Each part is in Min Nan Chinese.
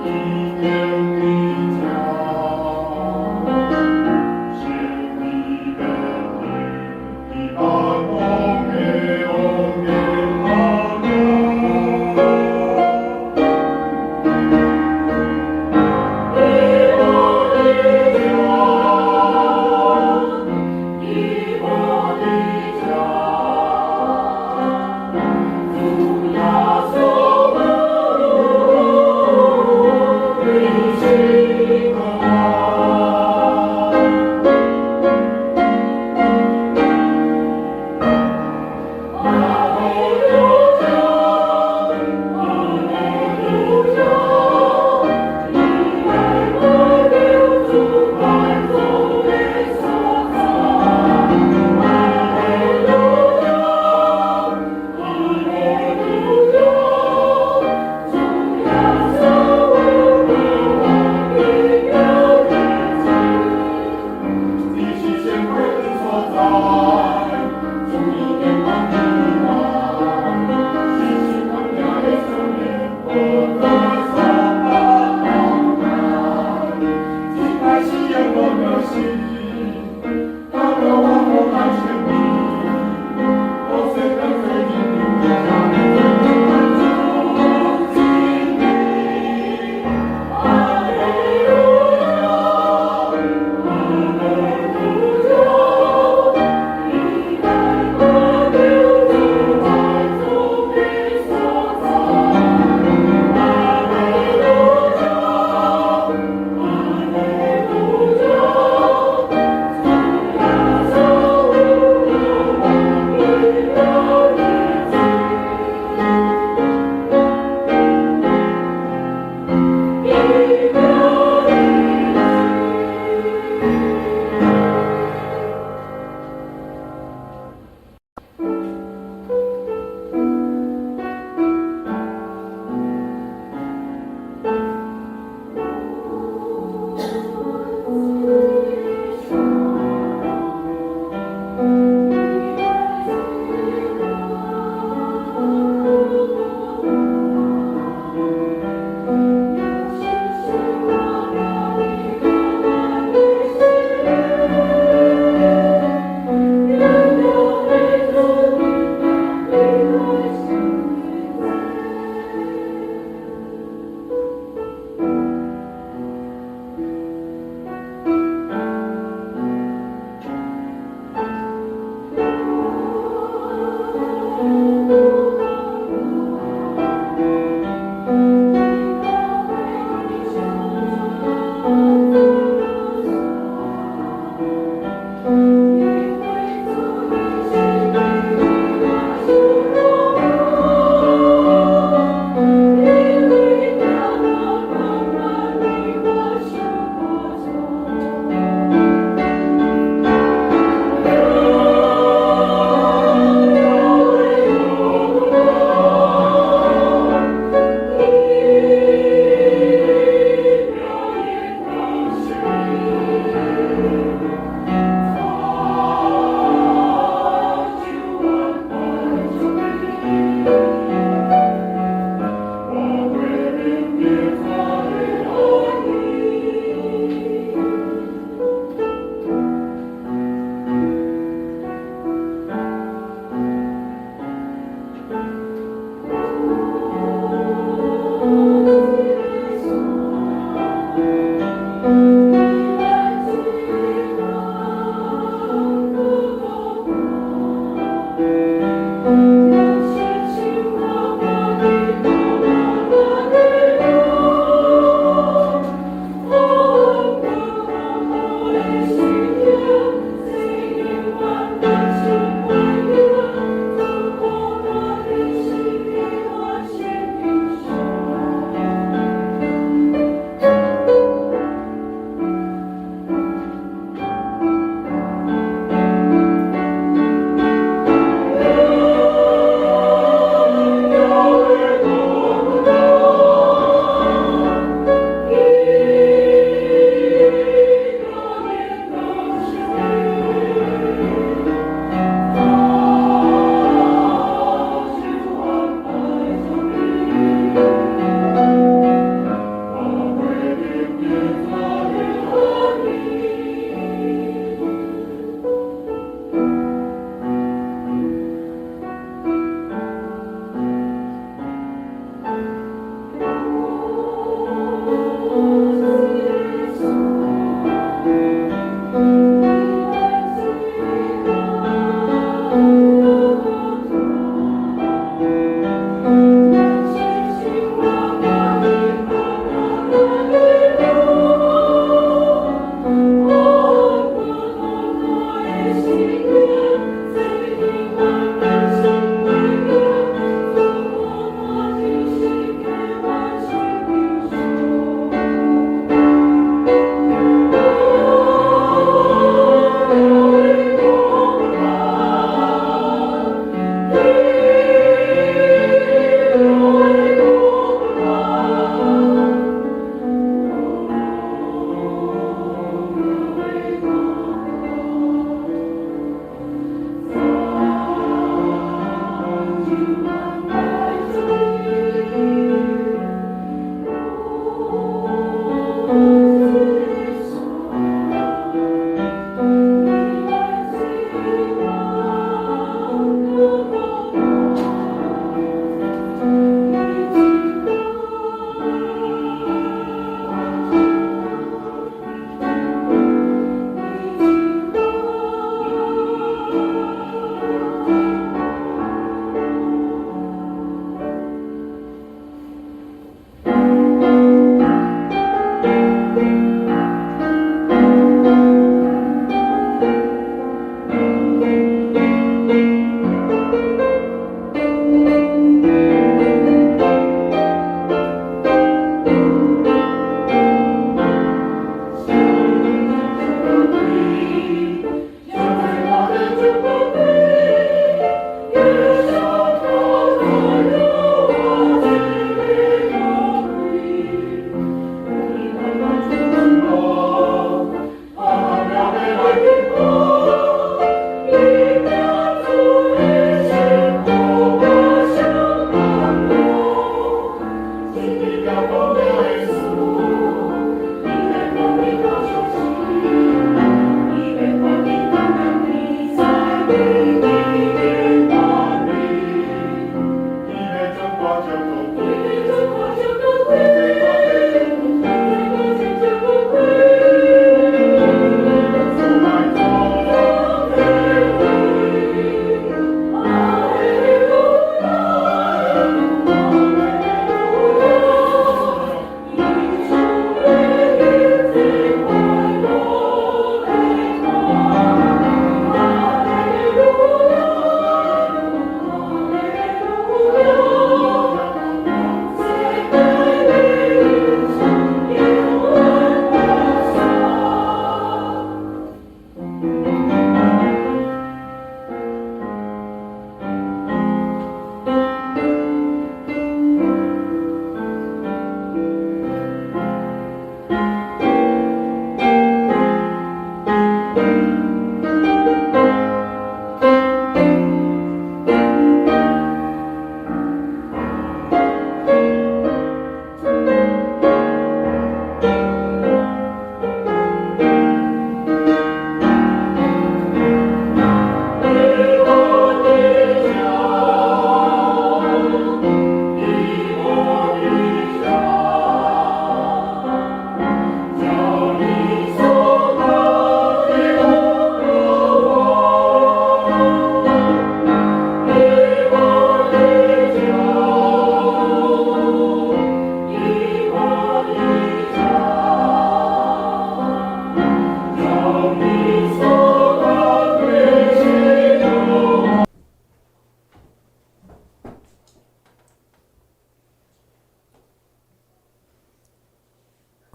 已經佇遮，勝利免於彼萬王的王的阿伊無佇遮，伊無佇遮，主耶穌。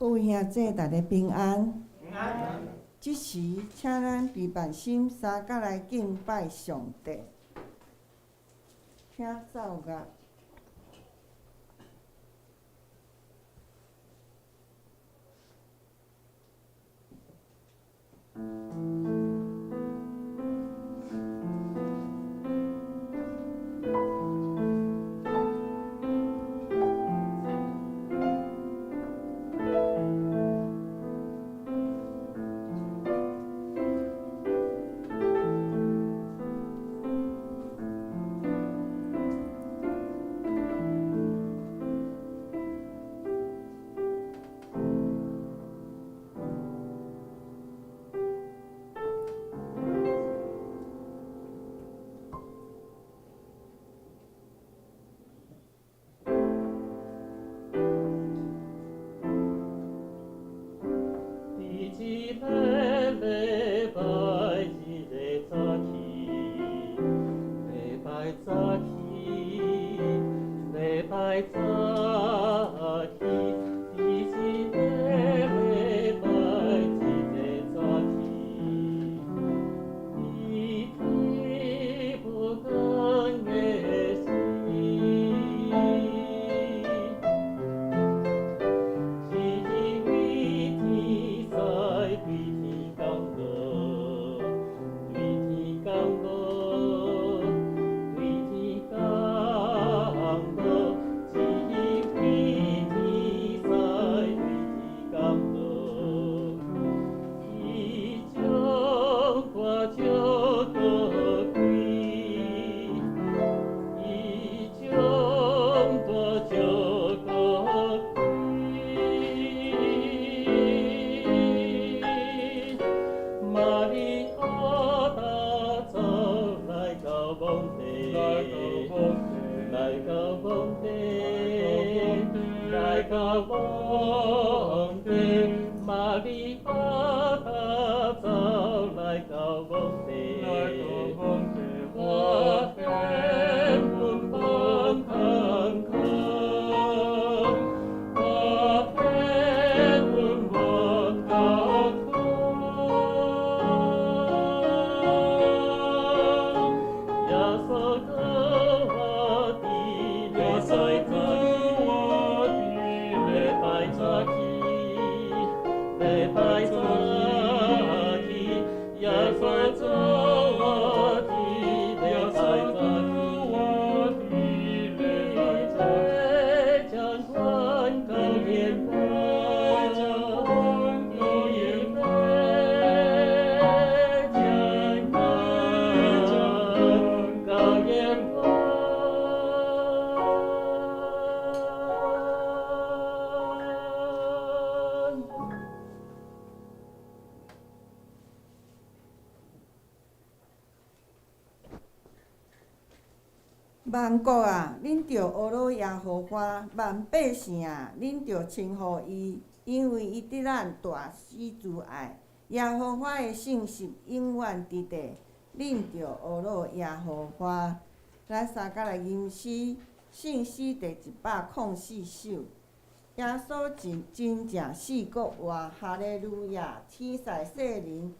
各位兄弟，大家平安。這時，請咱備辦心，三甲來敬拜上帝。請奏樂。 佇一个禮拜日的早起，禮拜早起，禮拜早起，佇一個禮拜日的早起，伊天無光的時。是對天使，對天降落，對天降落，對天降落，是對天使，對天降落。伊將我祝高貴，伊將我祝高貴。瑪利亞大早來到墓地，來到墓地，來到墓地，瑪利亞大早來到墓地，我天阮放空空，我天阮无头空。耶穌閣活佇禮拜早起，禮拜早起，禮拜早起，耶穌閣活佇禮拜早起，將關高煙波，將關高煙波。萬國啊，恁著呵咾耶和華；萬百姓啊，恁著稱呼伊，因為伊對咱大施慈愛。耶和華的信實永遠佇地，恁著呵咾耶和華。咱三甲來吟詩，聖詩第104首。耶穌真真正死閣活，哈利路亞！天使世人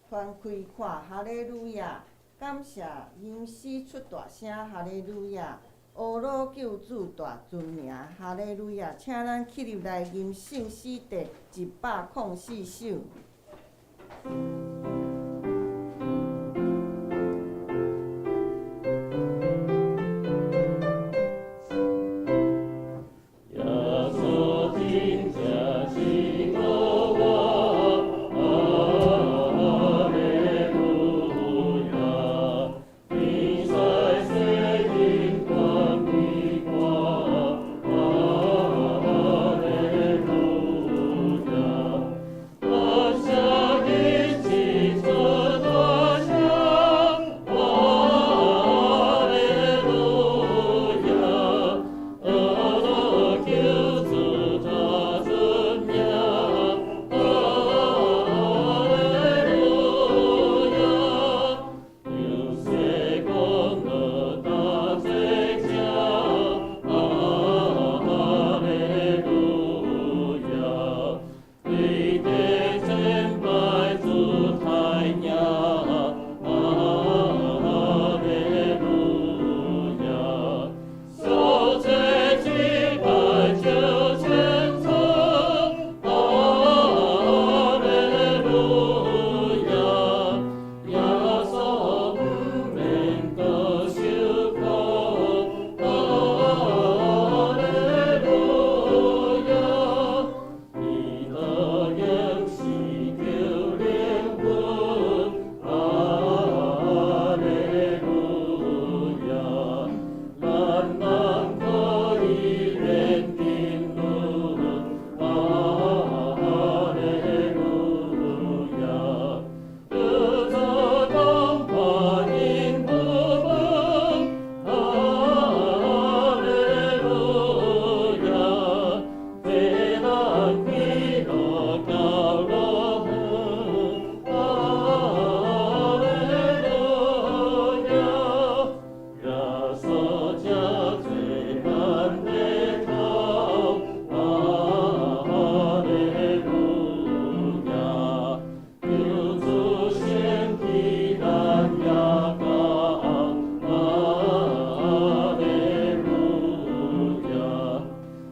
傳開看，哈利路亞！感謝吟詩出大聲，哈利路亞！呵咾救主大尊名，哈利路亞！請咱起立來吟聖詩第104首。耶穌真正是顧我，哈利路亞！天使世人關懷我，哈利路亞！感謝一起出大聲，哈利路亞！呵咾救主大尊名，哈利路亞！救世功勞大罪者，哈利路亞！對地敬拜主太名，哈利路亞！小這一拜就千層，哈利路亞！耶穌毋免閣受苦，哈利路亞！伊的應是救靈魂，哈利路亞！咱人可以免沉淪，哈利路亞！得做同伴永不分，哈利路亞！替咱開路到樂園，哈利路亞！耶穌這做咱的頭，哈利路亞！救主先替咱也講，哈利路亞！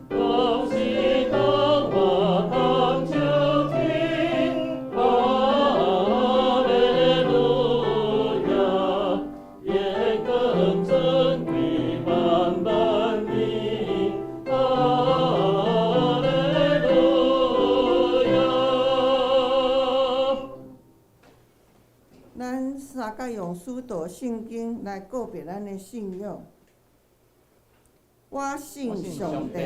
同時同活同受天，哈利路亞！榮光尊貴萬萬年，哈利路亞！咱三角用使徒聖經來告白咱的信仰。我信上帝，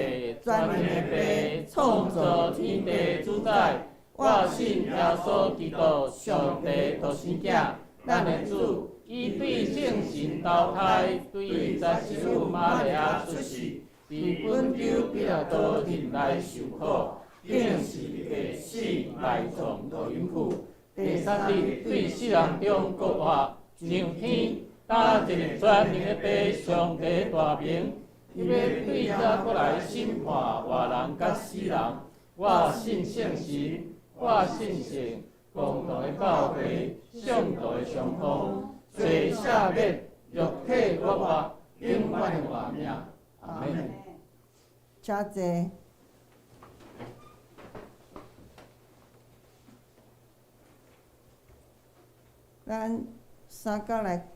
全能的父，創造天地主宰，我信耶穌基督，上帝獨生囝，咱的主，伊對聖神投胎，對十聖母瑪利亞出世，佇本丟彼拉多忍耐受苦，釘十字架死埋葬落陰府，第三日對死人中復活，上天，擔一個全能的父上帝大名，伊欲對遮閣來審判活人佮死人。我信聖神，我信聖公同的教會，聖徒的相通，罪赦免，肉體復活，永遠的活命。阿門。請坐。咱三角來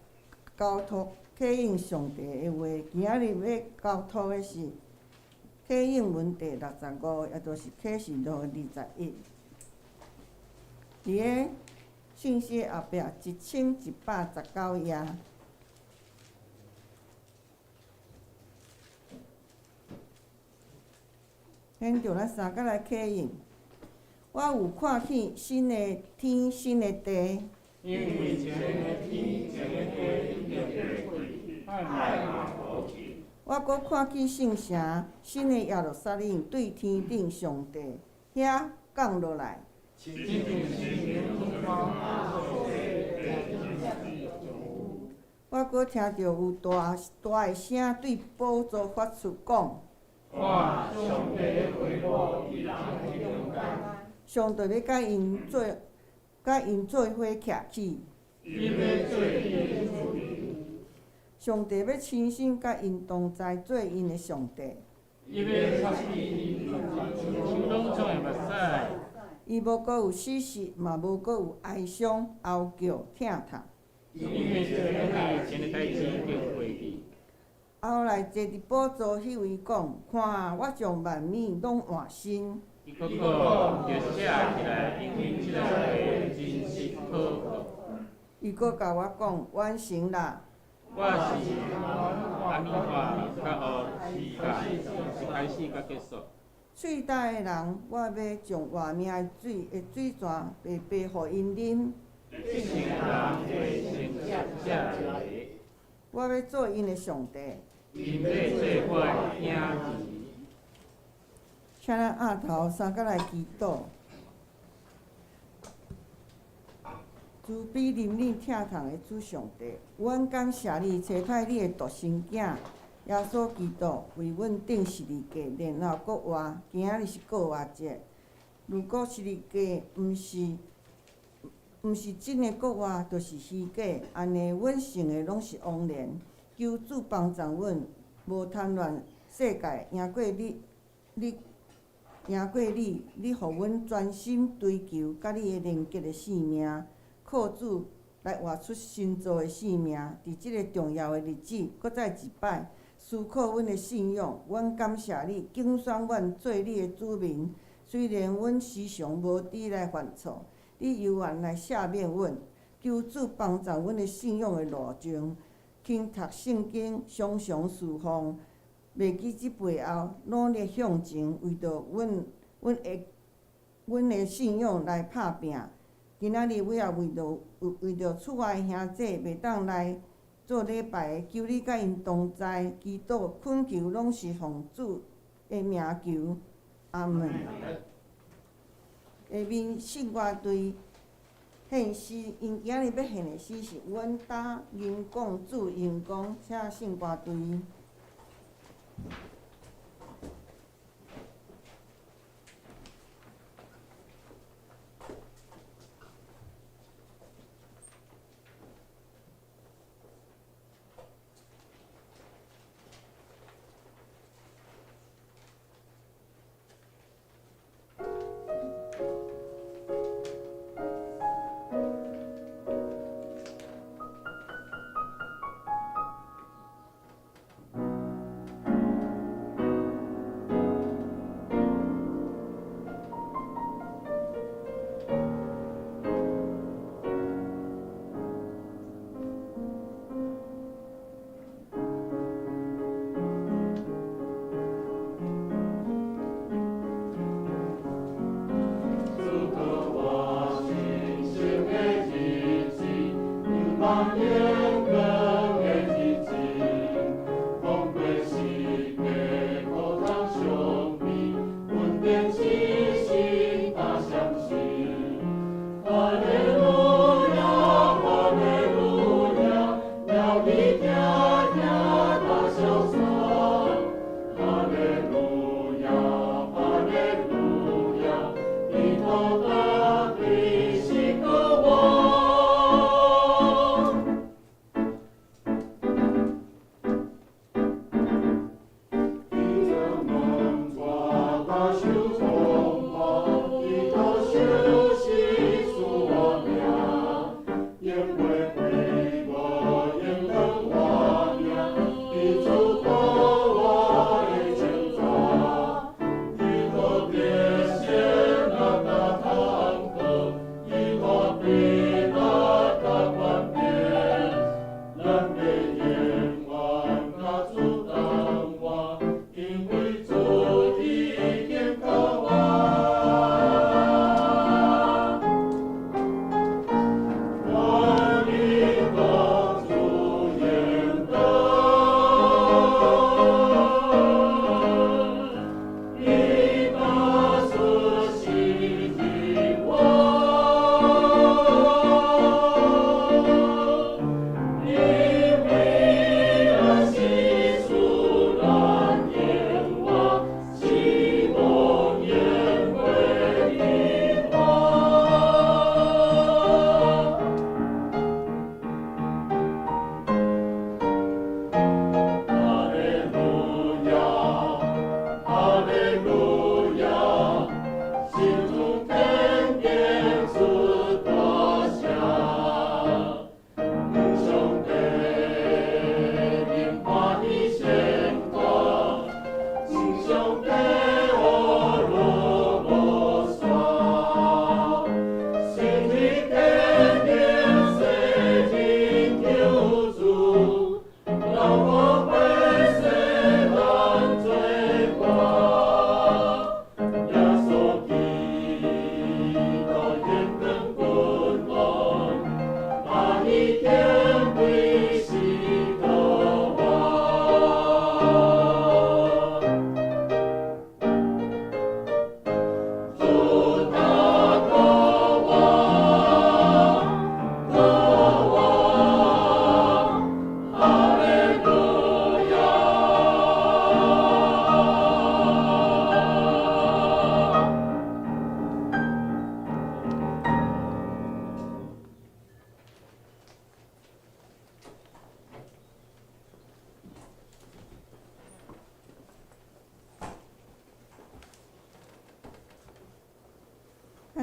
交託啟應上帝的話，今仔日欲交託的是啟應文第65，也就是啟示錄21。佇个信息後壁1119頁。現在咱三角來啟應。我有看見新的天、新的地。因為前的天、前的地已經過去，海嘛無去。我閣看見聖城，新的耶路撒冷對天頂上帝遐降落來。我閣聽著有大大的聲對寶座發出講。看，上帝的會幕佇人的中間。上帝欲佮𪜶做，佮𪜶做伙徛起。𪜶欲做𪜶的子民。上帝欲親身佮𪜶同在，做𪜶的上帝。伊欲擦去𪜶親像攏總的目屎。伊無閣有死屍，嘛無閣有哀傷、哀叫、疼痛。因為這以前的代誌已經過去。後來坐佇寶座彼位講：看啊，我將萬物攏換新。伊閣講，著寫起來，因為這个話真實可靠。伊閣共我講：完成啦！我是阿米法佮烏米迦，是開始佮結束。喙焦的人，我欲將活命的水的水泉白白予𪜶啉。得勝的人會先食這个。我欲做𪜶的上帝。𪜶欲做我的囝兒。請咱徛頭三角來祈禱。慈悲憐憫疼痛的主上帝，阮感謝你差派你的獨生囝耶穌基督為阮釘十字架，然後復活。今仔日是復活節。如果十字架毋是真的復活，就是虛假。按呢，阮信的攏是枉然。求主幫助阮，無貪戀世界，贏過你，你贏過你，你予阮專心追求佮你的連結的生命，靠主來活出新造的生命。佇這个重要的日子，閣再一擺思考阮的信仰。阮感謝你，揀選阮做你的子民。雖然阮時常無知來犯錯，你猶原來赦免阮。求主幫助阮的信仰的路程，勤讀聖經，常常事奉，袂記這背後，努力向前，為著阮的信仰來拍拚。今仔日我也為著厝外兄弟袂當來做禮拜的，求你佮𪜶同在，祈禱懇求攏是奉主的名求，阿門。下面聖歌隊獻詩，𪜶今仔日欲獻的詩是《阮擔榮光主榮光》，請聖歌隊。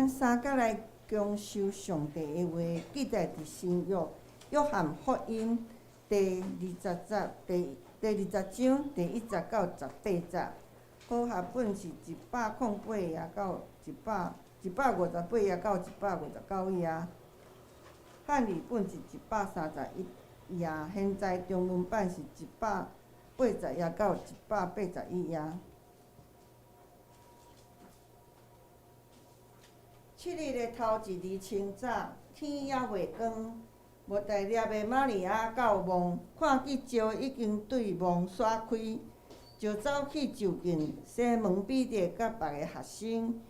咱三甲來共受上帝的話，記載佇新約約翰福音第二十節第第二十章第一節到十八節。和合本是一百空八頁到一百一百五十八頁到一百五十九頁。漢語本是一百三十一頁，現在中文版是一百八十頁到一百八十一頁。七日的頭一日清早，天猶未光，抹大拉的瑪利亞到墓，看見石已經對墓徙開，就走去就近西門彼得佮別个學生，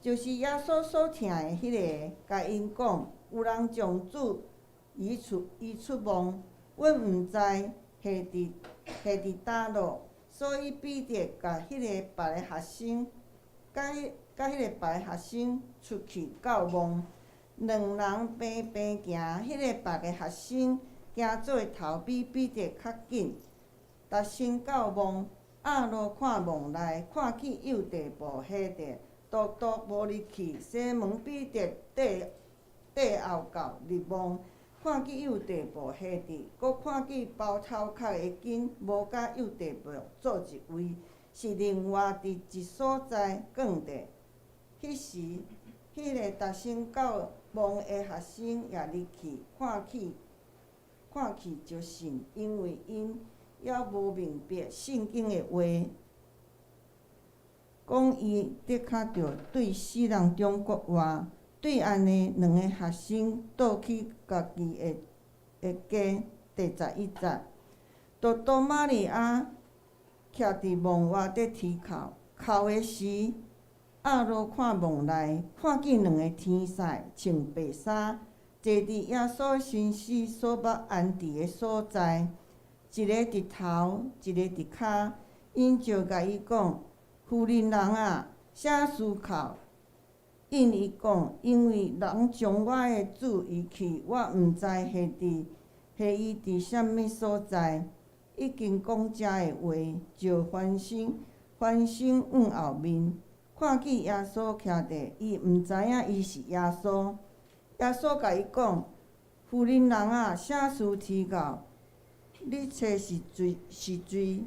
就是耶穌所疼的彼个，共𪜶講：有人將主移出移出墓，阮毋知下佇下佇佗落，所以彼得共彼个別个學生，佮彼佮彼个別个學生出去到墓，兩人平平行，彼个別个學生行做頭比彼得較緊，逐先到墓，掩落看墓內，看見幼弟布下佇，獨獨無入去。西門彼得綴綴後到入墓，看見幼弟布下佇，閣看見包頭殼的巾無佮幼弟布做一位，是另外佇一所在囥著。彼時，彼个逐先到墓的學生也入去，看去看去就信，因為𪜶猶無明白聖經的話，講伊的確著對死人中復活。對按呢，兩個學生倒去家己的的家。第十一節，獨獨瑪利亞徛佇墓外佇啼哭，哭的時，掩落看墓內，看見兩個天使穿白衫，坐佇耶穌身屍所欲安置的所在，一个佇頭，一個佇跤。𪜶就共伊講：婦人人啊，啥事哭？應伊講：因為人將我的主移去，我毋知下佇下伊佇啥物所在。已經講這个話，就翻身翻身往後面，看見耶穌徛佇，伊毋知影伊是耶穌。耶穌共伊講：婦人人啊，啥事啼哭？你揣是誰？是誰？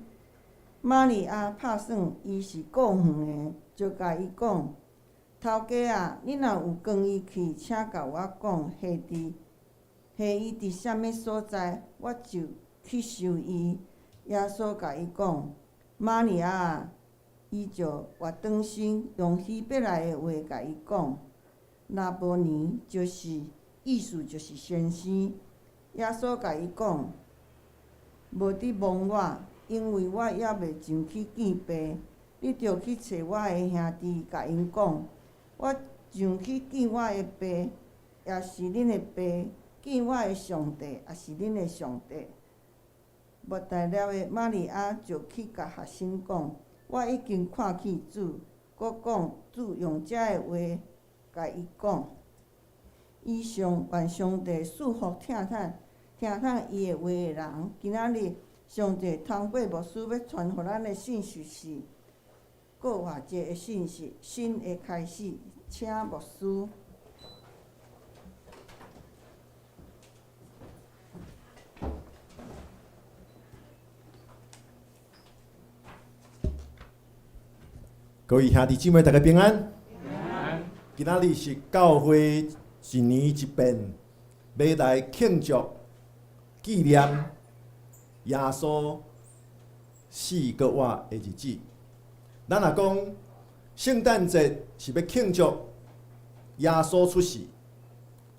瑪利亞拍算伊是顧園的，就共伊講：頭家啊，你若有扛伊去，請共我講，下佇下伊佇啥物所在，我就去收伊。耶穌共伊講：瑪利亞啊！伊就倚轉身，用希伯來的話共伊講：拉波尼，就是意思就是先生。耶穌共伊講：無得摸我，因為我猶未上去見爸。你著去揣我的兄弟，共𪜶講：我上去見我的爸，也是恁的爸；見我的上帝，也是恁的上帝。抹大拉的瑪利亞就去共學生講：我已經看見主，閣講主用這个話共伊講。以上願上帝賜福聽聽聽聽伊的話的人。今仔日上帝通過牧師欲傳予咱的信息是復活節的信息，新的開始，請牧師。各位兄弟姊妹，大家平安。今仔日是教會一年一遍，欲來慶祝紀念耶穌死閣活的日子。咱若講聖誕節是欲慶祝耶穌出世，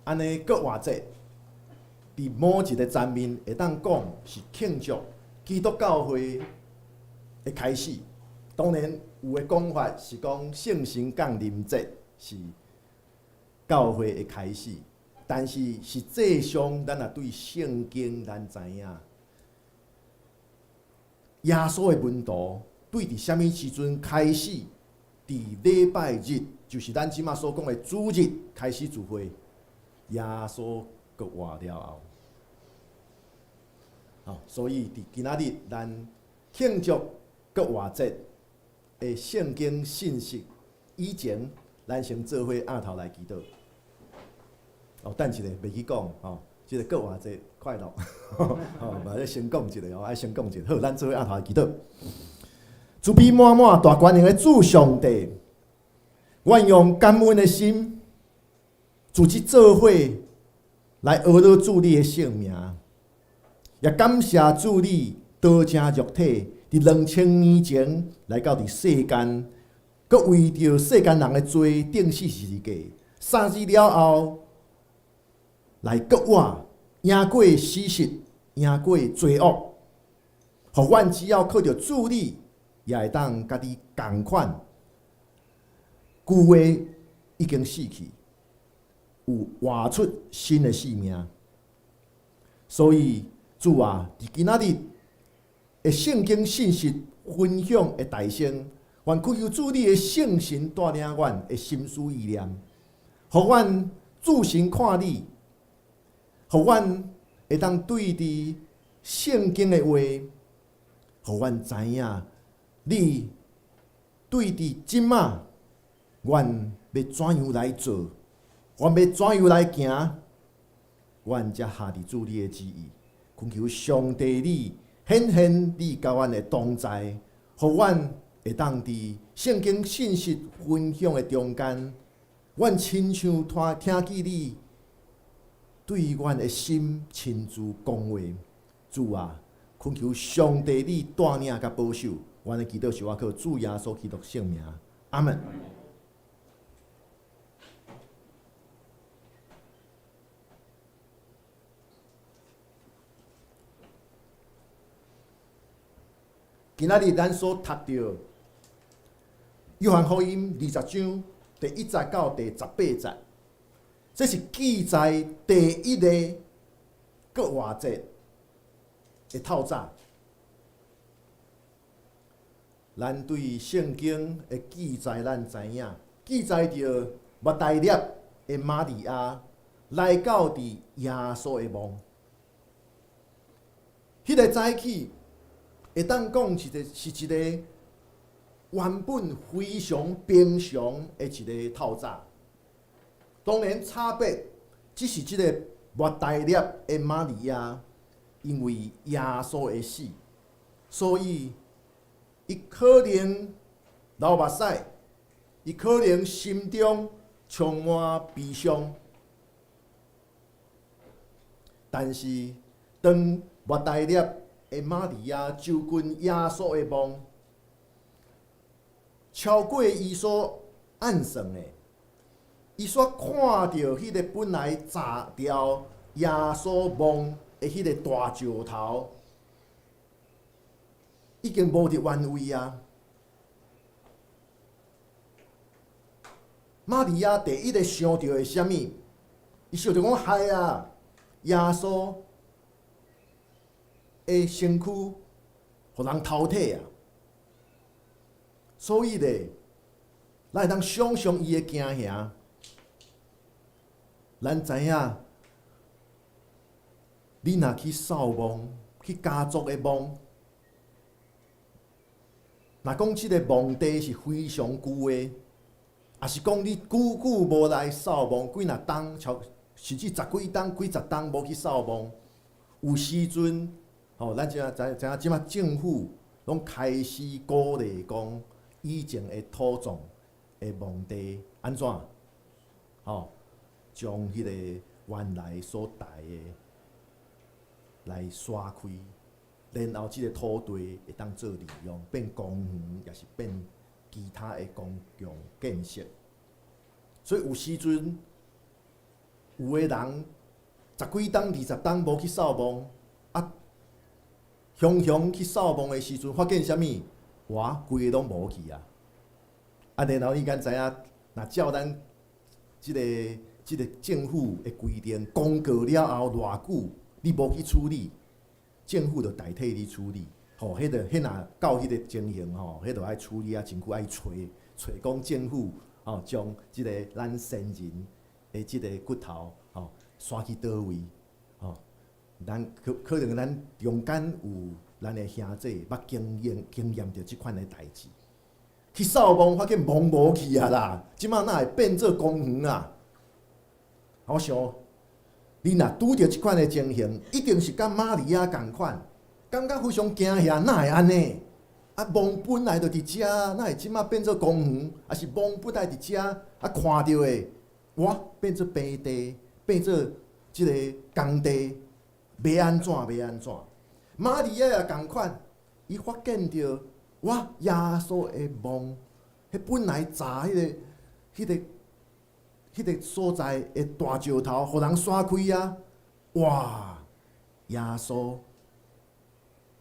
按呢復活節佇某一個層面會當講是慶祝基督教會的開始。當然有的講法是講聖神降臨節是教會的開始，但是實際上咱若對聖經咱知影，耶穌的門徒對佇啥物時陣開始，佇禮拜日，就是咱這馬所講的主日開始聚會，耶穌復活了後，吼，所以佇今仔日咱慶祝復活節的聖經信息以前，咱先做伙徛頭來祈禱。哦，等一下，袂去講吼，這個復活節快樂，吼，嘛咧先講一下哦，愛先講一下。好，咱做伙徛頭來祈禱。慈悲滿滿大權能的主上帝，阮用感恩的心，組織做伙來阿羅主你的聖名，也感謝主你道成肉體，佇2000年前來到佇世間，閣為著世間人的罪釘死十字架，3日了後來復活，贏過死實，贏過罪惡，予阮只要靠著主你，也會當佮你仝款。舊的已經死去，有活出新的生命。所以主啊，佇今仔日的聖經信息分享的大聲，願祈求主你的聖神帶領阮的心思意念，予阮注神看你，予阮會當對佇聖經的話，予阮知影你對佇這馬，阮欲怎樣來做，阮欲怎樣來行，阮才合佇主你的旨意。懇求上帝你顯現你佮阮的同在，予阮會當佇聖經信息分享的中間，阮親像聽見你對阮的心親自講話。主啊，懇求上帝你帶領佮保守，阮的祈禱是倚靠主耶穌基督聖名。阿門。今仔日咱所讀著約翰福音20章第1節到第18節，這是記載第一個復活節的透早。咱對聖經的記載，咱知影，記載著抹大拉的瑪利亞來到佇耶穌的墓，彼個早起。會當講是一個原本非常平常的一個透早。當然差別只是這個抹大拉的瑪利亞，因為耶穌的死，所以伊可能流目屎，伊可能心中充滿悲傷。但是當抹大拉的瑪利亞走近耶穌的墓，超過伊所按算的，伊所看著彼个本來鍘牢耶穌墓的彼個大石頭，已經無佇原位啊！瑪利亞第一个想著的是啥物？伊想著講：害啊！耶穌的身軀，予人偷提啊！所以咧，咱會當想像伊的驚嚇。咱知影，你若去掃墓，去家族的墓，若講這个墓地是非常舊的，抑是講你久久無來掃墓，幾若冬，超甚至十幾冬、幾十冬無去掃墓，有時陣。吼，咱知影知知影，這馬政府攏開始鼓勵講，以前的土葬的墓地按怎？吼，將彼个原來所埋的來刷開，然後這个土地會當做利用，變公園，抑是變其他的公共建設。所以有時陣，有的人十幾冬、20冬無去掃墓，啊，雄雄去掃墓的時陣，發現啥物？哇，規个攏無去啊！啊，然後你敢知影？若照咱這個政府的規定，公告了後偌久，你無去處理，政府就代替你處理。吼，彼個彼若到彼個情形吼，彼就愛處理啊，真久愛揣揣講政府吼，將這个咱先人的這个骨頭吼，徙去佗位吼。咱可可能咱中間有咱的兄弟捌經驗經驗著這款的代誌。去掃墓，發現墓無去啊啦！這馬哪會變做公園啊？我想，你若拄著這款的情形，一定是佮瑪利亞仝款，感覺非常驚嚇，哪會按呢？啊，墓本來就佇遮，哪會這馬變做公園？抑是墓本來佇遮，啊，看著的，哇，變做平地，變做這个工地，欲按怎欲按怎？瑪利亞也仝款，伊發現著，哇，耶穌的墓，彼本來鑿彼个所在的大石頭，予人徙開啊！哇，耶穌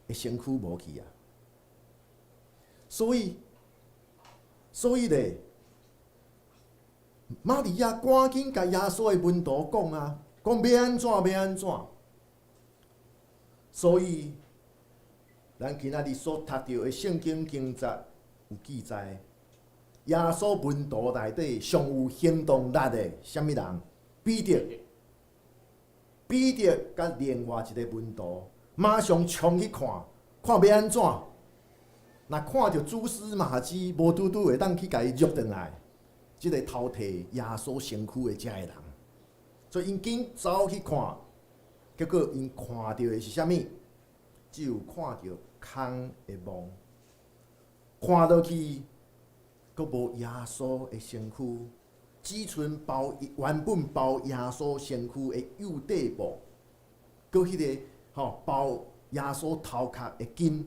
的身軀無去啊！所以咧，瑪利亞趕緊共耶穌的門徒講啊，講欲按怎欲按怎。所以，咱今仔日所讀著的聖經經節有記載，耶穌門徒內底上有行動力的啥物人？彼得，彼得佮另外一个門徒，馬上衝去看，看欲按怎。若看著蛛絲馬跡，無拄拄會當去共伊捉轉來，這个偷提耶穌身軀的這个人，所以𪜶緊走去看，結果𪜶看著的是啥物？只有看著空的墓，看落去，閣無耶穌的身軀，只賰包原本包耶穌身軀的幼底布，閣彼个吼包耶穌頭殼的巾。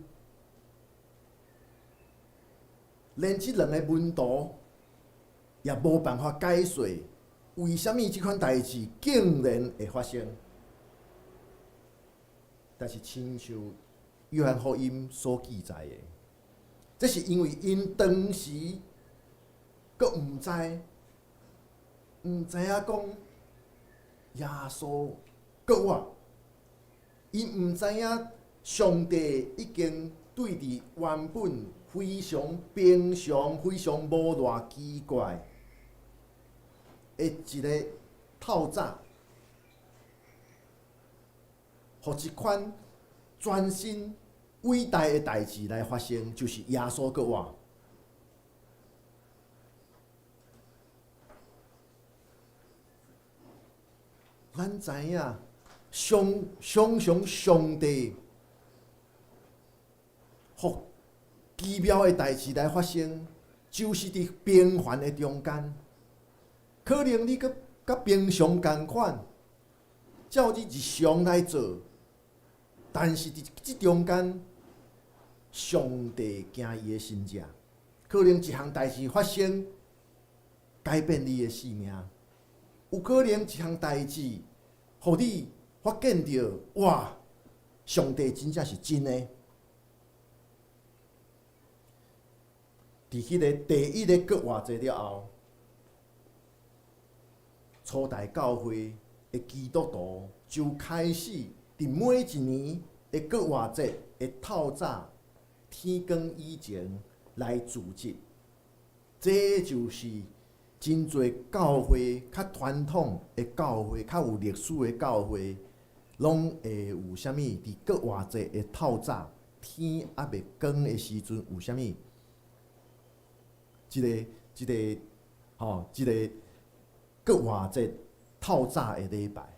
連這兩个門徒也無辦法解釋，為啥物這款代誌竟然會發生。但是親像約翰福音所記載的，這是因為𪜶當時閣毋知影講耶穌復活，𪜶毋知影上帝已經對佇原本非常平常、非常無偌奇怪的一个透早，予一款全新偉大的代誌來發生，就是耶穌復活。咱知影，常常上帝予奇妙的代誌來發生，就是佇平凡的中間。可能你閣佮平常仝款，照你日常來做，但是佇這中間，上帝行伊的神跡，可能一項代誌發生，改變你的性命；有可能一項代誌，予你發現著，哇！上帝真正是真的。佇彼个第一个復活節了後，初代教會的基督徒就開始佇每一年的復活節的透早天光以前來聚集。這就是真濟教會較傳統的教會、較有歷史的教會，攏會有啥物？佇復活節的透早天猶未光的時陣，有啥物？這个吼，這个復活節透早的禮拜，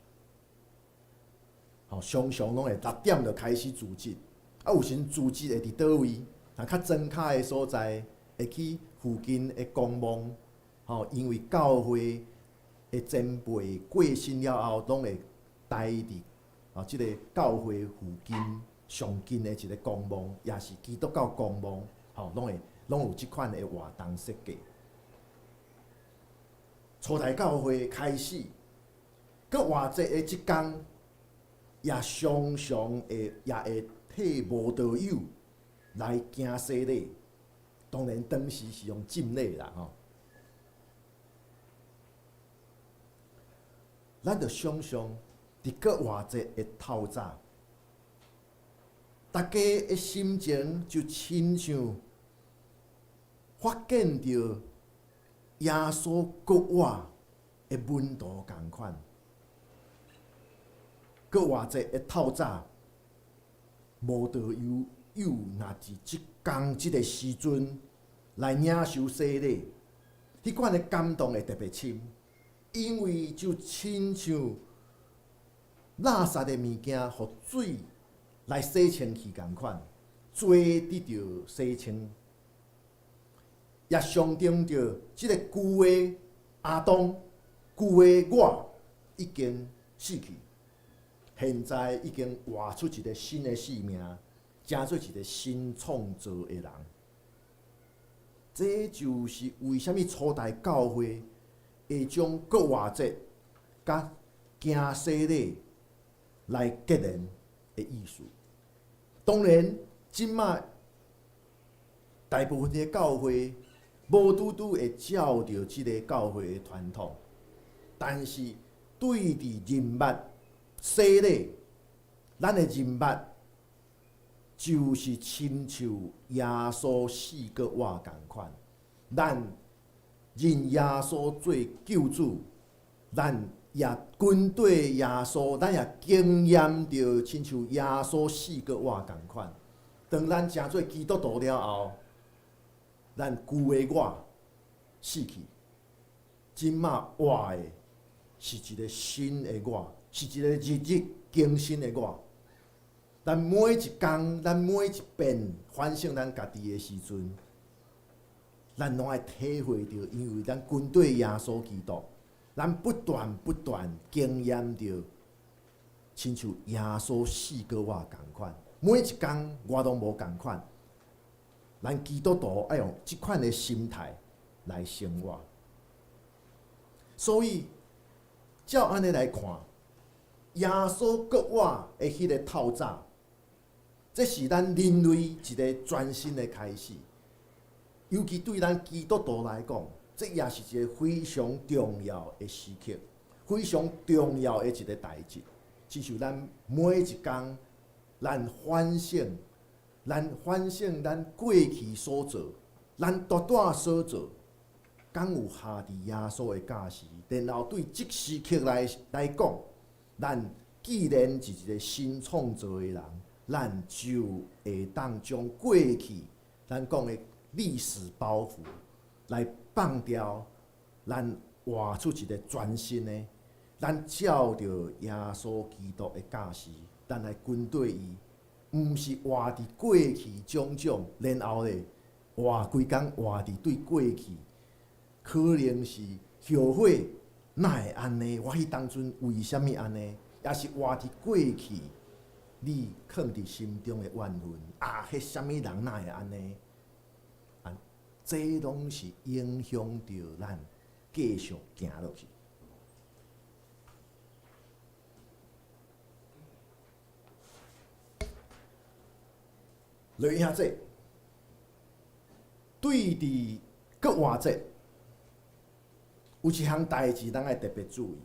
吼，常常攏會6點就開始聚集，啊，有時聚集會佇佗位？啊，較莊跤的所在，會去附近的公墓，吼，因為教會的前輩過身了後，攏會待佇啊，這个教會附近上近的一个公墓，也是基督教公墓，吼，攏會。攏有這款的活動設計。初代教會開始，復活節的這工，也常常會也會替慕道友來行洗禮。當然當時是用浸禮啦，吼。咱就想像佇復活節的透早，大家的心情就親像發現著耶穌復活的門徒仝款。復活節的透早，慕道友若佇這工這个時陣，來領受洗禮，彼款的感動會特別深，因為就親像垃圾的物件，予水來洗清去仝款，罪得著洗清，也象徵著這个舊的亞當、舊的我已經死去，現在已經活出一个新的生命，成做一个新創造的人。這就是為啥物初代教會會將復活節佮行洗禮來結連的意思。當然，這馬大部分的教會無拄拄會照著這个教會的傳統，但是對佇認捌洗禮，咱的認捌就是親像耶穌死閣活仝款，咱認耶穌做救主，咱也跟綴耶穌，咱也經驗著親像耶穌死閣活仝款。當咱成做基督徒了後，咱舊的我死去，這馬活的是一个新的我，是一个日日更新的我。咱每一工，咱每一遍反省咱家己的時陣，咱攏愛體會著，因為咱跟綴耶穌基督，咱不斷不斷經驗著，親像耶穌死閣活仝款。每一工我攏無仝款，咱基督徒愛用這款的心態來生活。所以，照按呢來看，耶穌復活的彼个透早，這是咱人類一个全新的開始。尤其對咱基督徒來講，這也是一个非常重要的時刻，非常重要的一个代誌。親像咱每一工，咱反省，咱反省咱過去所做，咱拄拄所做，敢有合佇耶穌的教示？然後對這時刻來講，咱既然是一个新創造的人，咱就會當將過去咱講的歷史包袱來放掉，咱活出一个全新的，咱照著耶穌基督的教示，咱來跟綴伊，毋是活佇過去種種，然後咧活規工活佇對過去，可能是後悔，哪會按呢？我彼當陣為啥物按呢？抑是活佇過去，你囥佇心中的怨恨啊，彼啥物人哪會按呢？啊，這攏是影響著咱繼續行落去。來兄弟，對佇復活節有一項代誌，咱愛特別注意，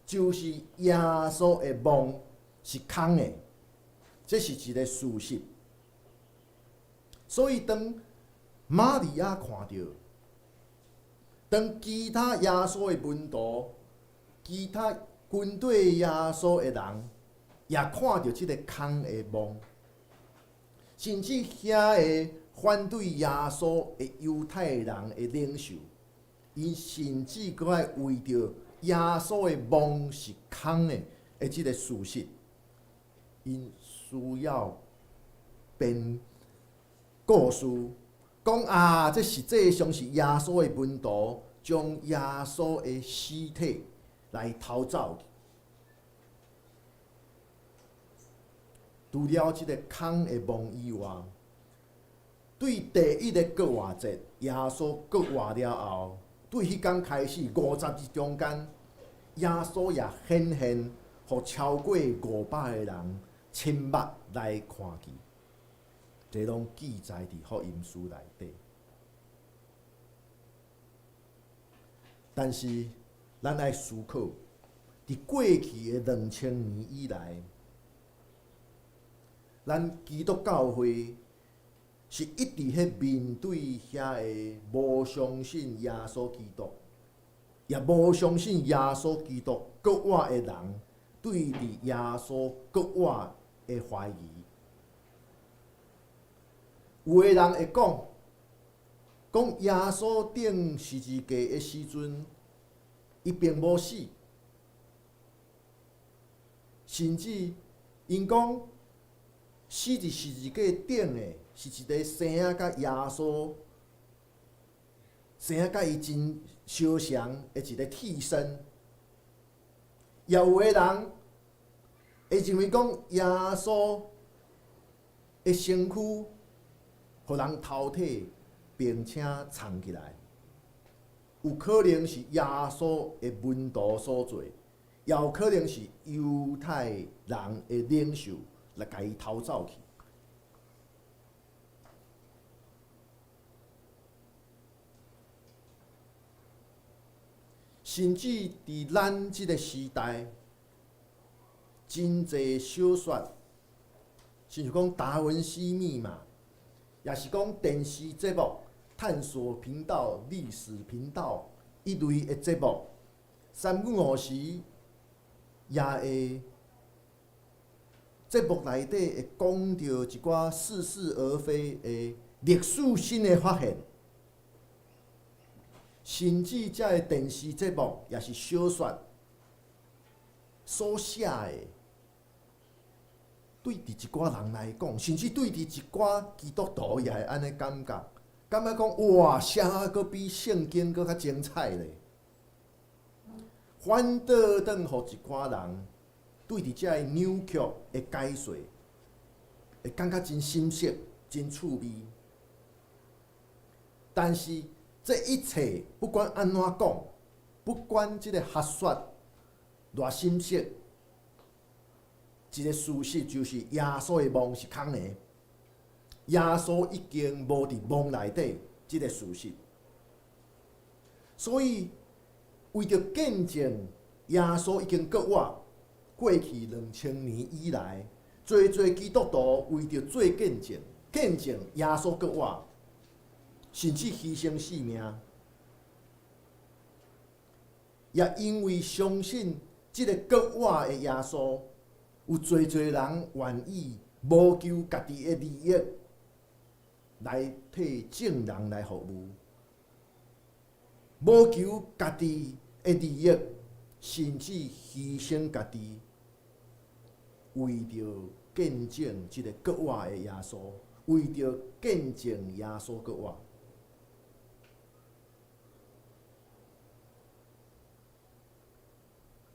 就是耶穌的墓是空的，這是一个事實。所以當瑪利亞看著，當其他耶穌的門徒、其他跟綴耶穌的人，也看著這个空的墓，甚至遐个反對耶穌的猶太人的領袖，𪜶甚至閣愛為著耶穌的墓是空的的這个事實，𪜶需要編故事，講啊，這實際上是耶穌的門徒將耶穌的屍體來偷走去。除了這个空的墓以外，對第一个復活節，耶穌復活了後，對彼工開始50日中間，耶穌也顯現，予超過500个人親目來看見，這攏記載佇福音書內底。但是，咱愛思考，佇過去的2000年以來，咱基督教會是一直咧面對遐个無相信耶穌基督，也無相信耶穌基督復活的人，對佇耶穌復活的懷疑。有的人會講，講耶穌釘十字架的時陣，伊並無死，甚至𪜶講死佇十字架頂的是一个生仔佮耶穌生仔佮伊真相像的一个替身。也有的人會認為講耶穌的身軀予人偷提，並且藏起來，有可能是耶穌的門徒所做，也有可能是猶太人的領袖來共伊偷走去。甚至佇咱這个時代，真濟小說，親像講達文西密碼，也是講電視節目、探索頻道、歷史頻道一類的節目，三不五時也會節目內底會講著一寡似是而非的歷史新的發現。甚至這个電視節目也是小說所寫的，對佇一寡人來講，甚至對佇一寡基督徒也會按呢感覺，感覺講哇，寫啊閣比聖經閣較精彩咧。反倒轉予一寡人對佇這个扭曲的解說，會感覺真深色、真趣味。但是，這一切不管按怎講，不管這个學說偌深色，一个事實就是耶穌的夢是空的，耶穌已經無佇夢內底，這个事實。所以為著見證耶穌已經復活，過去2000年以來，濟濟基督徒為著做見證，見證耶穌復活。甚至犧牲性命，也因為相信這个復活的耶穌，有濟濟人願意無求家己的利益，來替眾人來服務，無求家己的利益，甚至犧牲家己，為著見證這个復活的耶穌，為著見證耶穌復活。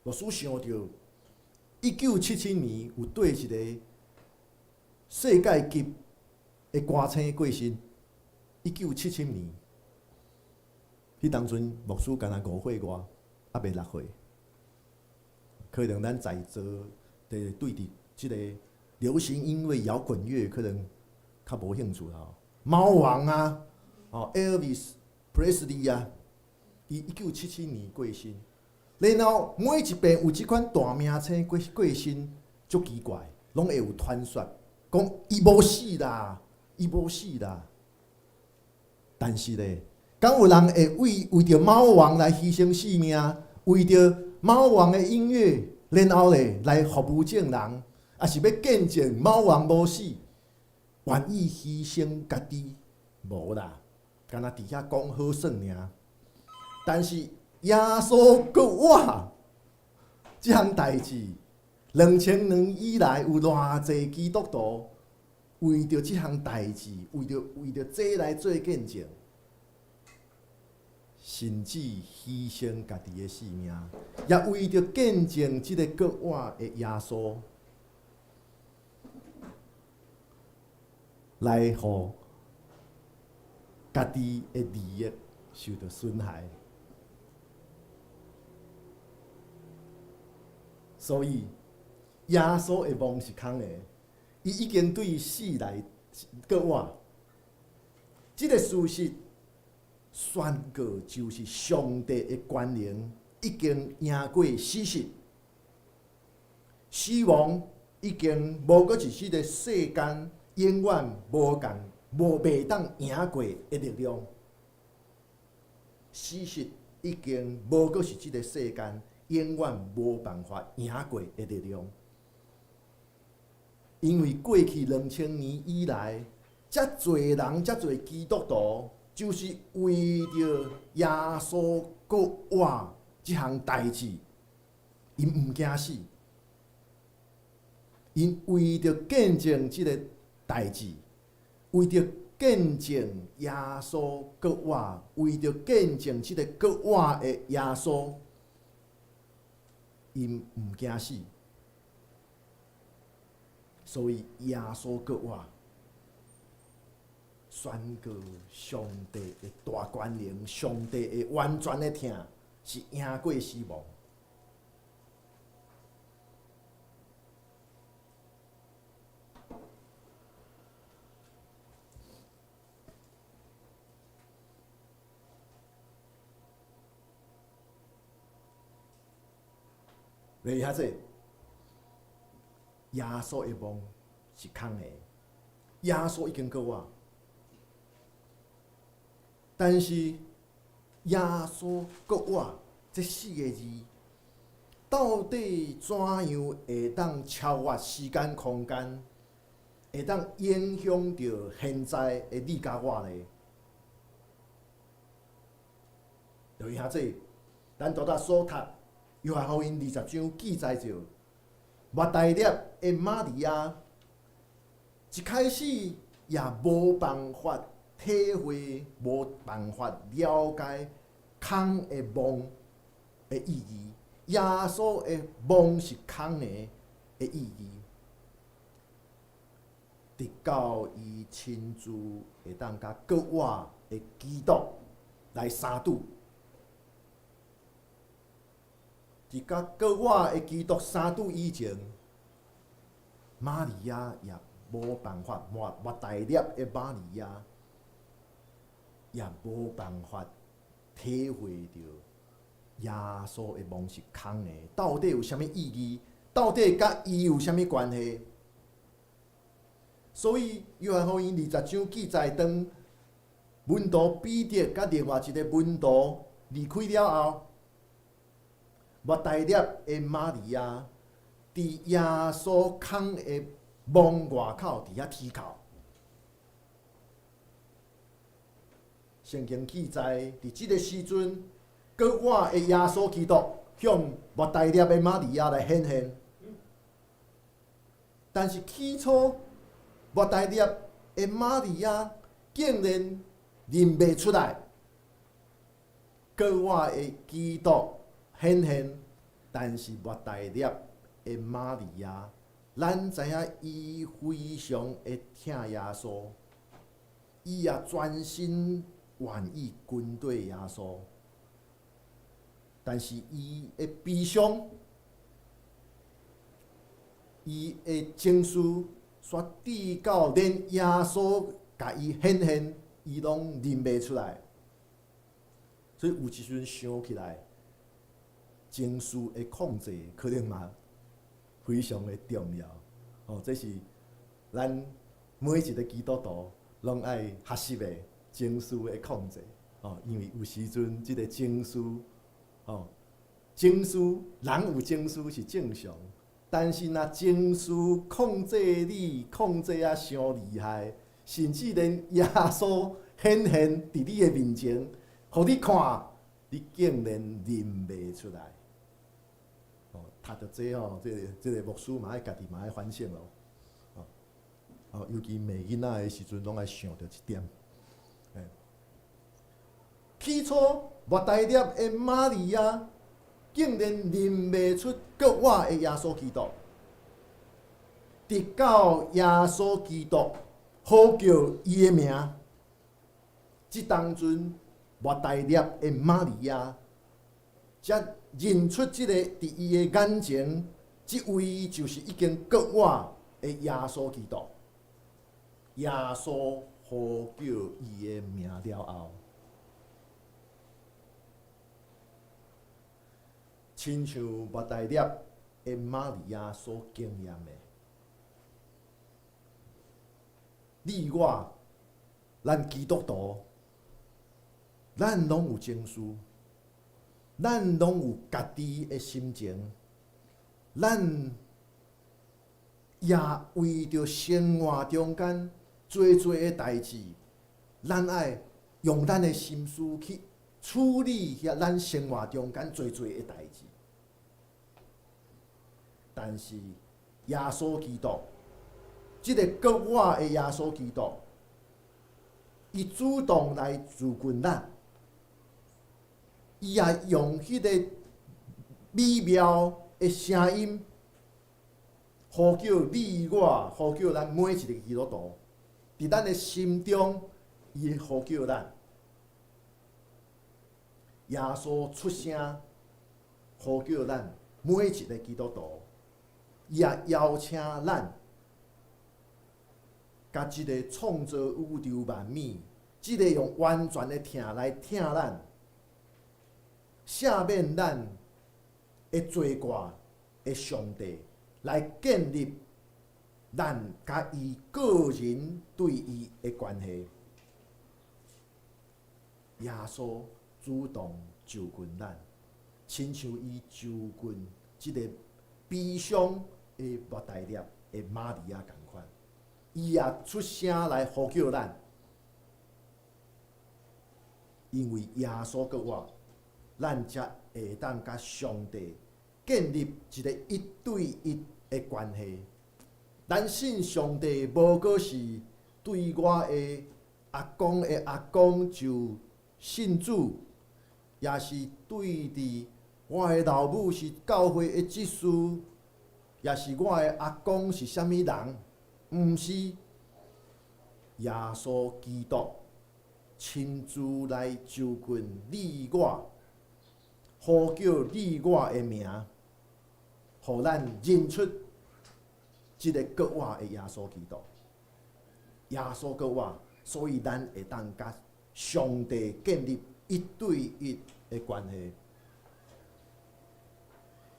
牧師想著，1977年有綴一个世界級的歌星過身。1977年，彼當陣牧師敢若5歲外，猶未6歲。可能咱在座的對佇這个流行音樂、搖滾樂可能較無興趣啦。貓王啊，哦，Elvis Presley 啊，伊1977年過身。然後每一遍有這款大明星過身，足奇怪，攏會有傳說，講伊無死啦，伊無死啦。但是咧，敢有人會為著貓王來犧牲性命，為著貓王的音樂，然後咧來服務眾人，抑是欲見證貓王無死，願意犧牲家己？無啦，敢若佇遐講好耍爾。但是耶穌復活這項代誌，2000年以來有偌濟基督徒為著這項代誌，為著這來做見證，甚至犧牲家己的性命，也為著見證這个復活的耶穌，來予家己的利益受著損害。所以，耶穌的夢是空的，伊已經對死來復活。這个事實宣告，就是上帝的權能已經贏過死實，死亡已經無閣是這个世間永遠無共無袂當贏過的力量。死實已經無閣是這个世間永遠無辦法贏過的力量，因為過去2000年以來，遮濟人，遮濟基督徒，就是為著耶穌復活這項代誌，𪜶毋驚死，𪜶為著見證這个代誌，為著見證耶穌復活，為著見證這个復活的耶穌，𪜶毋驚死，所以耶穌復活，宣告上帝的大權能，上帝的完全的疼，是贏過死亡。你遐济，耶穌的夢是空的，耶穌已經復活，但是耶穌復活這四个字，到底怎樣會當超越時間空間，會當影響著現在的你佮我呢？就是遐濟，咱拄才所讀。約翰福音20章記載著，抹大拉的瑪利亞一開始也無辦法體會，無辦法了解空的夢的意義。耶穌的夢是空的的意義，直到伊親自會當佮復活的基督來相拄。佇佮復活的基督相拄以前，瑪利亞也無辦法，抹抹大粒的瑪利亞也無辦法體會著耶穌的夢是空的，到底有啥物意義？到底佮伊有啥物關係？所以約翰福音20章記載，當門徒彼得佮另外一个門徒離開了後，抹大拉的瑪利亞佇耶穌空的墓外口佇遐啼哭。聖經記載，佇這个時陣，復活的耶穌基督向抹大拉的瑪利亞來顯現。但是起初，抹大拉的瑪利亞竟然認袂出來，復活的基督顯現，但是抹大拉的瑪利亞，咱知影伊非常會疼耶穌，伊也全心願意跟隨耶穌，但是伊的悲傷，伊的情緒，煞至到連耶穌共伊顯現，伊攏認袂出來，所以有一時陣想起來，情緒的控制可能嘛非常的重要。哦，這是咱每一个基督徒攏愛學習的情緒的控制。哦，因為有時陣這个情緒，哦，情緒人有情緒是正常，但是若情緒控制你，控制啊傷厲害，甚至連耶穌顯現佇你的面前，予你看，你竟然認袂出來。哦，讀著這吼，這个牧師嘛愛家己嘛愛反省咯。哦，尤其罵囡仔的時陣，攏愛想著這點。起初，抹大拉的瑪利亞竟然認袂出復活的耶穌基督，直到耶穌基督呼叫伊的名，這當陣抹大拉的瑪利亞才認出這个佇伊的眼前，這位就是已經復活的耶穌基督。耶穌呼叫伊的名了後，親像抹大拉的瑪利亞所經驗的，你我，咱基督徒，咱攏有情緒，咱攏有家己的心情，咱也為著生活中間濟濟的代誌，咱愛用咱的心思去處理遐咱生活中間濟濟的代誌。但是耶穌基督，這个閣活的耶穌基督，伊主動來就近咱，伊也用彼个美妙的聲音，呼叫你我，呼叫咱每一个基督徒，佇咱的心中，伊會呼叫咱。耶穌出聲呼叫咱每一个基督徒，伊也邀請咱，共這个創造宇宙萬物，這个用完全的疼來疼咱，赦免咱的罪過的上帝，來建立咱佮伊個人對伊的關係。耶穌主動就近咱，親像伊就近這个悲傷的抹大拉的瑪利亞仝款，伊也出聲來呼叫咱，因為耶穌閣活，咱才會當佮上帝建立一个一對一的關係。咱信上帝，無閣是對我的阿公的阿公就信主，也是對佇我的老母是教會的執事，也是我的阿公是啥物人，毋是。耶穌基督親自來就近你我，呼叫你我的名，予咱認出這个閣活的耶穌基督。耶穌閣活，所以咱會當佮上帝建立一對一的關係。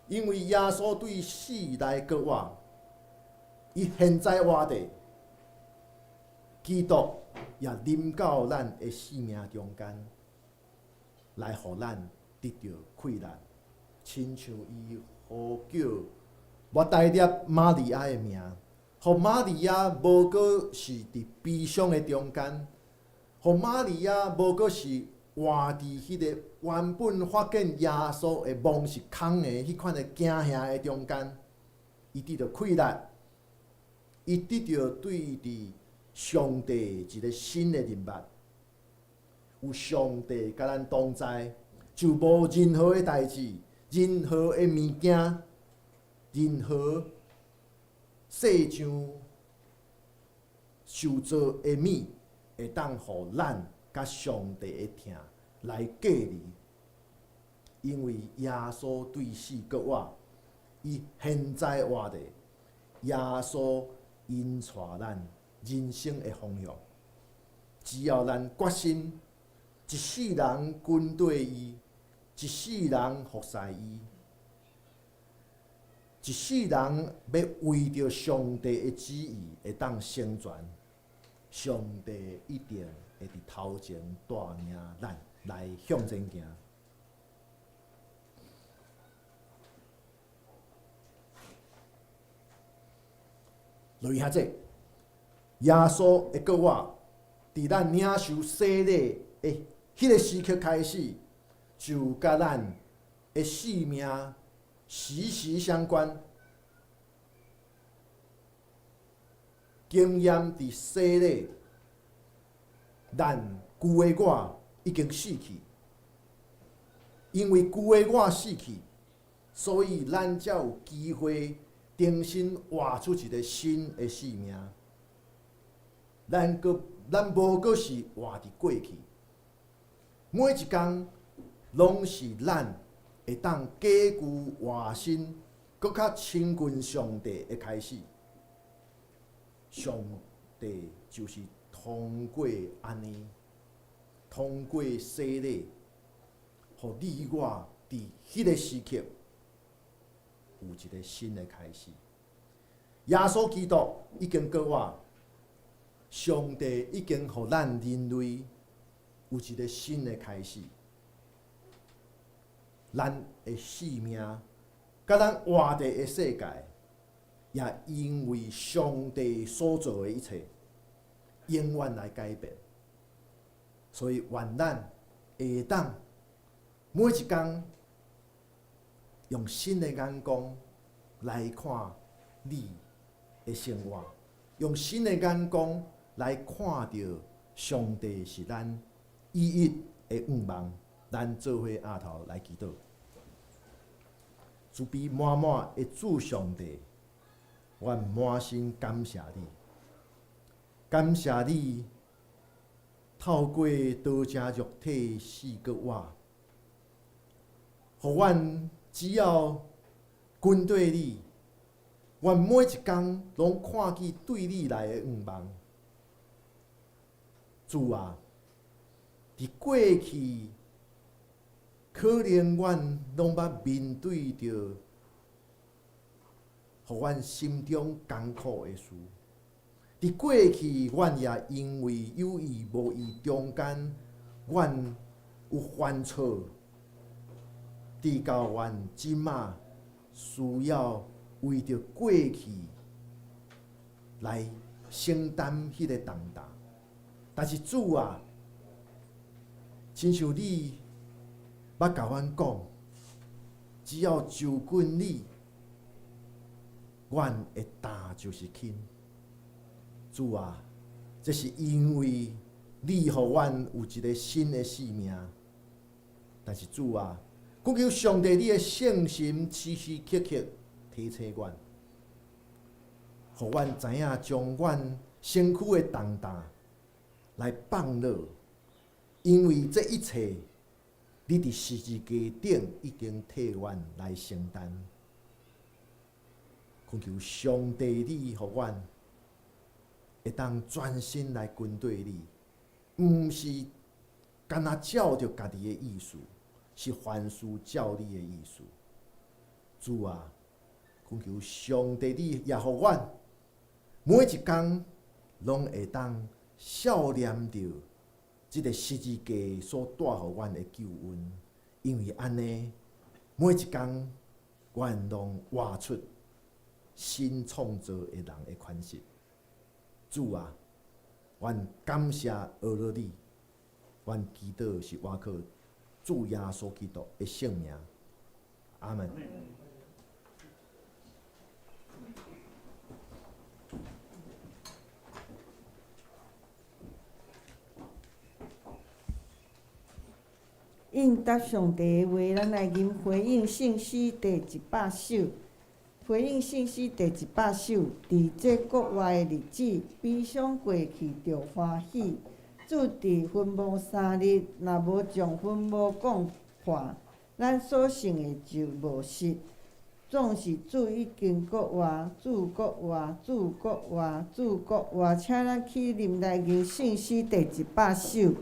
因為耶穌對死來閣活，伊現在活著，基督也臨到咱的生命中間，來予咱得著氣力，親像伊呼叫抹大拉瑪利亞的名，予瑪利亞無閣是佇悲傷的中間，予瑪利亞無閣是活佇彼个原本發現耶穌的墓是空的彼款的驚嚇的中間，伊得著氣力，伊得著對佇上帝一个新的認捌，有上帝佮咱同在，就無任何的代誌，任何的物件，任何世上受造的物，會當予咱佮上帝的疼來隔離。因為耶穌對死閣活，伊現在活著，耶穌引帶咱人生的方向。只要咱決心，一世人跟綴伊，一世人服侍伊，一世人欲為著上帝的旨意會當成全，上帝一定會佇頭前帶領咱來向前行。落去遐濟，耶穌的閣活，佇咱領受洗禮的彼个時刻開始，就佮咱的性命息息相關。經驗佇洗禮，咱舊的我已經死去，因為舊的我死去，所以咱才有機會重新活出一个新的生命。咱無閣是活佇過去，每一工攏是咱會當解舊換新，閣較親近上帝的開始。上帝就是通過按呢，通過洗禮，予你我佇彼个時刻有一个新的開始。耶穌基督已經閣活，上帝已經予咱人類有一个新的開始。咱的生命，佮咱活佇的世界，也因為上帝所做的一切，永遠來改變。所以，願咱會當每一工用新的眼光來看你的生活，用新的眼光來看著上帝是咱唯一的向望。咱做伙徛頭來祈禱，慈悲滿滿的主上帝，阮滿心感謝你，感謝你透過道成肉體死閣活，予阮只要跟綴你，阮每一工攏看見對你來的向望。主啊，佇過去，可能阮攏捌面對著，予阮心中艱苦的事。佇過去，阮也因為有意無意中間，阮有犯錯，直到阮這馬需要為著過去來承擔彼个重擔。但是主啊，親像你捌共阮講，只要就近你，阮的擔就是輕。主啊，這是因為你予阮有一个新的生命。但是主啊，懇求上帝你的聖神時時刻刻提醒阮，予阮知影將阮身軀的重擔來放落，因為這一切，你佇十字架頂已經替阮來承擔。懇求上帝你予阮會當專心來跟綴你，毋是干焦照著家己的意思，是凡事照你的意思。主啊，懇求上帝你也予阮每一工攏會當數念著這个十字架所帶予阮的救恩，因為按呢，每一工阮攏活出新創造的人的款式。主啊，阮感謝阿羅你，阮祈禱是倚靠主耶穌基督的聖名，阿門。應答上帝的話，咱來吟回應聖詩第一百首。回應聖詩第一百首，佇這國外的日子，悲傷過去著歡喜。主佇墳墓三日，若無將墳墓講破，咱所信的就無實。總是主已經復活，主復活，主復活，主復活，請咱起立來吟聖詩第一百首。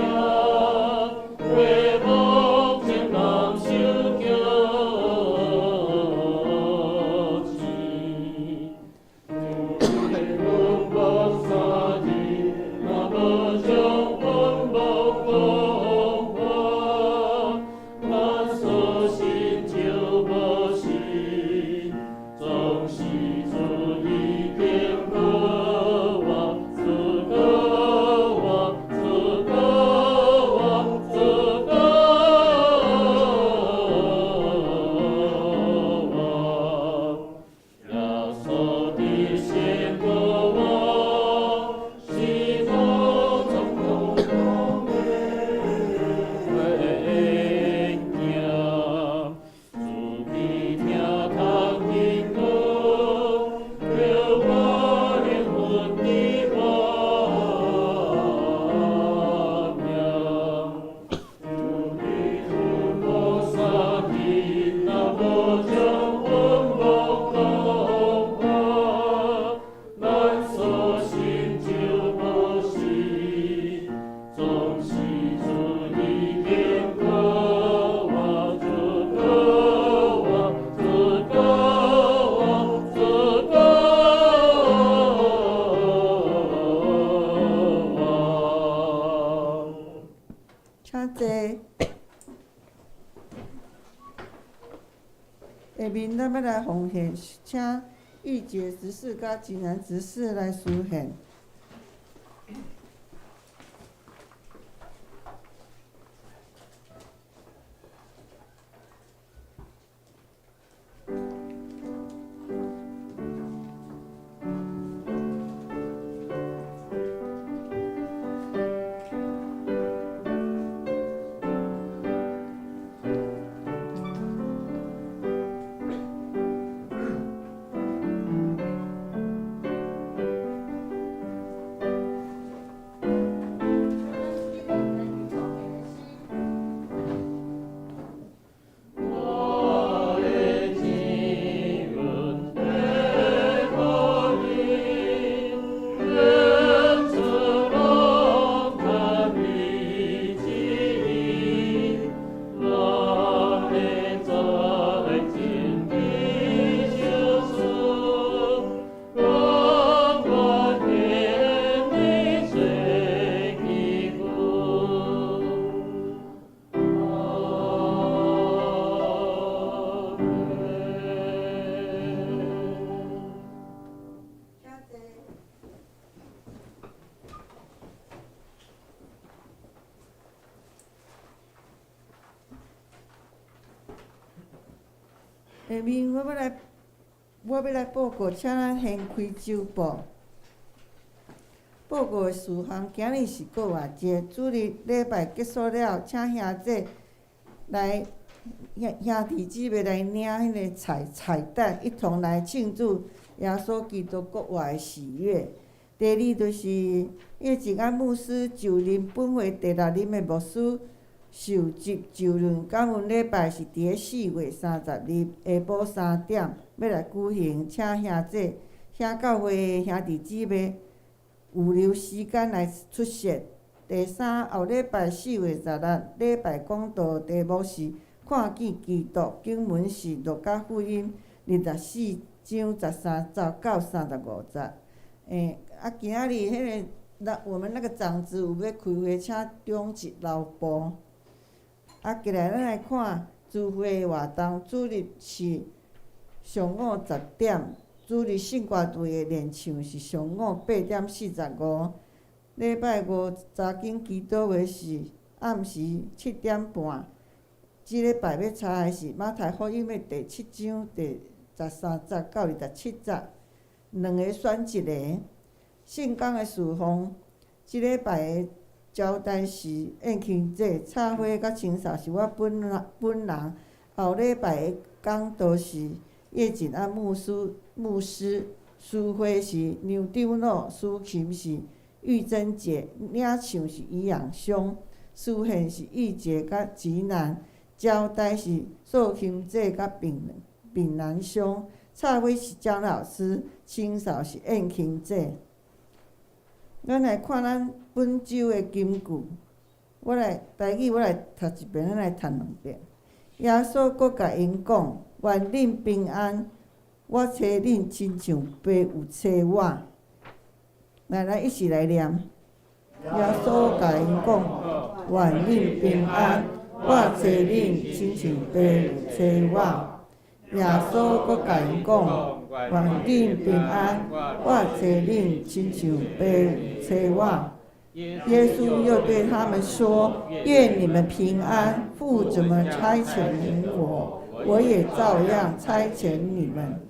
到請坐。下面咱欲來奉獻，請玉潔執事佮錦蘭執事來司獻。下面我欲來，我欲來報告，請咱先開週報。報告的事項，今日是復活節，主日禮拜結束了，請兄弟來兄兄弟姊妹來領彼个彩彩蛋，一同來慶祝耶穌基督復活的喜悅。第二就是葉靜安牧師就任本會第六任的牧師。受職就任感恩禮拜是佇咧4月30日下晡3點欲來舉行，請兄弟、兄教會的兄弟姊妹預留時間來出席。第三，後禮拜4月16禮拜講道題目是看見基督，經文是路加福音24章13節到35節。欸，啊，今仔日彼个，那我們那個長子有欲開會，請長執留步。啊，過來咱來看聚會活動，主日是上午10點，主日聖歌隊的練唱是上午8點45。禮拜五查經祈禱會是暗時7點半。這禮拜欲查的是馬太福音的第七章第十三節到27節，兩个選一个。聖工的事奉，這禮拜的招待是宴慶節，插花佮清掃是我本人本人。後禮拜的講道是葉錦安牧師，牧師司會是梁長老，司琴是玉珍姐，領唱是余養松，司獻是玉姐佮吉南，招待是素琴姐佮炳炳南兄，插花是江老師，清掃是燕琴姐。咱來看咱本週的金句，我來台語，我來讀一遍，咱來讀兩遍。耶穌閣共𪜶講：願恁平安，我差恁親像爸有差我。來，咱一起來念。耶穌共𪜶講：願恁平安，我差恁親像爸有差我。耶穌閣共𪜶講：願恁平安，我差恁親像爸有差我。耶穌又對他們說：願你們平安。父怎麼差遣我，我也照樣差遣你們。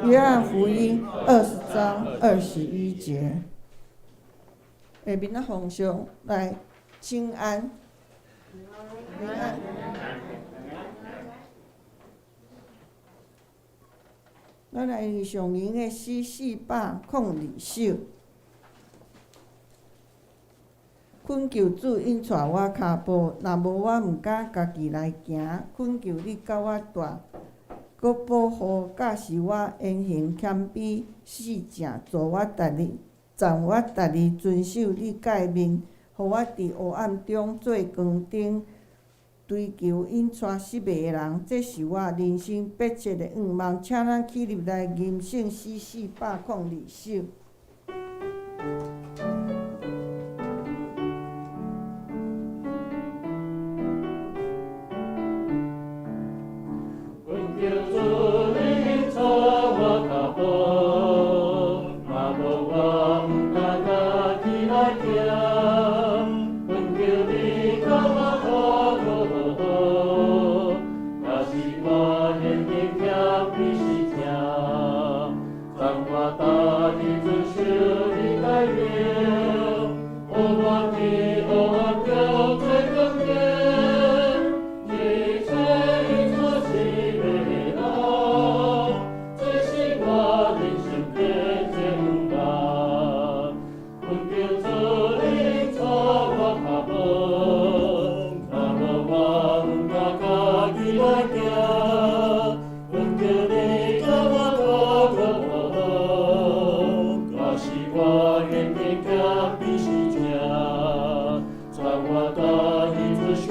約翰福音20章21節。下面仔奉上來請安，平安。咱來上銀的詩402首。懇求主引帶我跤步，若無我毋敢家己來行。懇求你佮我蹛，閣保護教示我言行謙卑，四正，助我逐日，助我逐日遵守你誡命，予我佇黑暗中做光燈，追求引帶失迷的人，這是我人生迫切的願望。請咱起立來吟聖詩402首。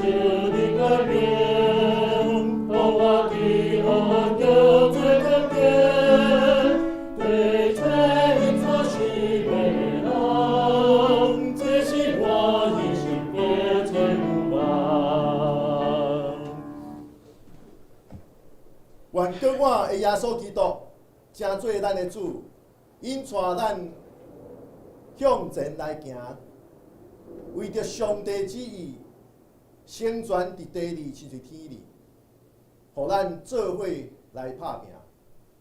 你權柄，予我佇黑暗中做光景，地找因錯失的人，這是我一生迫切願望。願救我的耶穌基督，成做咱的主，引帶咱向前來行，為著上帝旨意，成全佇地裡親像天裡，予咱做伙來拍拚。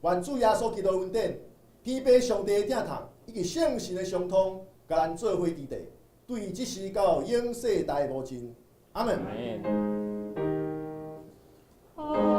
願主耶穌基督恩典，天父上帝的疼痛，以及聖神的相通，共咱做伙佇地，對這時到永世代無盡。阿門。阿門。